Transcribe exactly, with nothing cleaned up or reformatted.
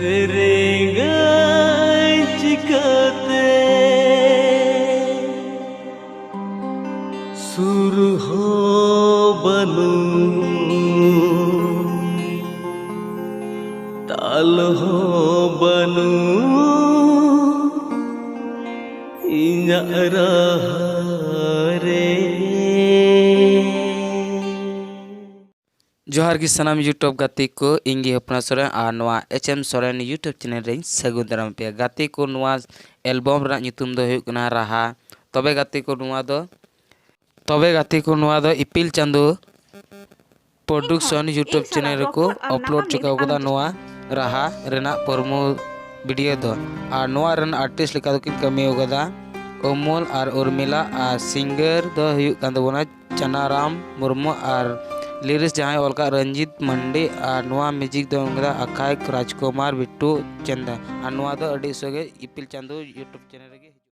ᱥᱮᱨᱮᱧᱟᱹᱧ ᱪᱤᱠᱟᱹᱛᱮ? ᱥᱩᱨ ᱦᱚᱸ ᱵᱟᱹᱱᱩᱜ, ᱛᱟᱞ ᱦᱚᱸ ᱵᱟᱹᱱᱩᱜ ᱤᱧᱟᱹᱜ ᱨᱟᱦᱟ ᱨᱮ᱾ ᱡᱚᱦᱟᱨ ᱜᱮ ᱥᱟᱱᱟᱢ YouTube ᱜᱟᱛᱮ ᱠᱚ, ᱤᱧ ᱜᱮ ᱦᱚᱯᱱᱟ ᱥᱚᱨᱮᱱ ᱟᱨ ᱱᱚᱣᱟ H M Soren YouTube channel ᱨᱮᱧ ᱥᱟᱹᱜᱩᱱ ᱫᱟᱨᱟᱢ ᱯᱮᱭᱟ᱾ ᱜᱟᱛᱮ ᱠᱚ, ᱱᱚᱣᱟ ᱮᱞᱵᱚᱢ ᱨᱮᱱᱟᱜ ᱧᱩᱛᱩᱢ ᱫᱚ ᱦᱩᱭᱩᱜ ᱠᱟᱱᱟ ᱨᱟᱦᱟ᱾ ᱛᱚᱵᱮ ᱜᱟᱛᱮ ᱠᱚ, ᱱᱚᱣᱟ ᱫᱚ, ᱛᱚᱵᱮ ᱜᱟᱛᱮ ᱠᱚ, ᱱᱚᱣᱟ ᱫᱚ ᱤᱯᱤᱞ ᱪᱟᱸᱫᱳ ᱯᱨᱚᱰᱩᱠᱥᱚᱱ YouTube ᱪᱮᱱᱮᱞ ᱨᱮᱠᱚ ᱟᱯᱞᱳᱰ ᱪᱩᱠᱟᱹᱣ ᱠᱟᱫᱟ ᱱᱚᱣᱟ ᱨᱟᱦᱟ ᱨᱮᱱᱟᱜ ᱯᱨᱳᱢᱳ ᱵᱷᱤᱰᱤᱭᱳ ᱫᱚ᱾ ᱟᱨ ᱱᱚᱣᱟ ᱨᱮᱱ ᱟᱨᱴᱤᱥᱴ ᱞᱮᱠᱟ ᱫᱚᱠᱤᱱ ᱠᱟᱹᱢᱤ ᱟᱠᱟᱫᱟ ᱩᱢᱩᱞ ᱟᱨ ᱩᱨᱢᱤᱞᱟ, ᱟᱨ ᱥᱤᱝᱜᱟᱨ ᱫᱚ ᱦᱩᱭᱩᱜ ᱠᱟᱱ ᱛᱟᱵᱚᱱᱟ ᱪᱟᱱᱟᱨᱟᱢ ᱢᱩᱨᱢᱩ, ᱟᱨ ᱞᱤᱨᱤᱠᱥ ᱡᱟᱦᱟᱸᱭ ᱚᱞ ᱠᱟᱜ ᱨᱚᱧᱡᱤᱛ ᱢᱟᱱᱰᱤ, ᱟᱨ ᱱᱚᱣᱟ ᱢᱤᱣᱡᱤᱠ ᱫᱚ ᱮᱢ ᱠᱟᱫᱟ ᱟᱠᱷᱟᱭ ᱨᱟᱡᱽᱠᱩᱢᱟᱨ ᱵᱤᱴᱴᱩ ᱪᱟᱱᱫᱟ᱾ ᱟᱨ ᱱᱚᱣᱟ ᱫᱚ ᱟᱹᱰᱤ ᱩᱥᱟᱹᱨᱟ ᱜᱮ ᱤᱯᱤᱞ ᱪᱟᱸᱫᱳ YouTube ᱪᱮᱱᱮᱞ ᱨᱮᱜᱮ ᱦᱤᱡᱩᱜᱼᱟ᱾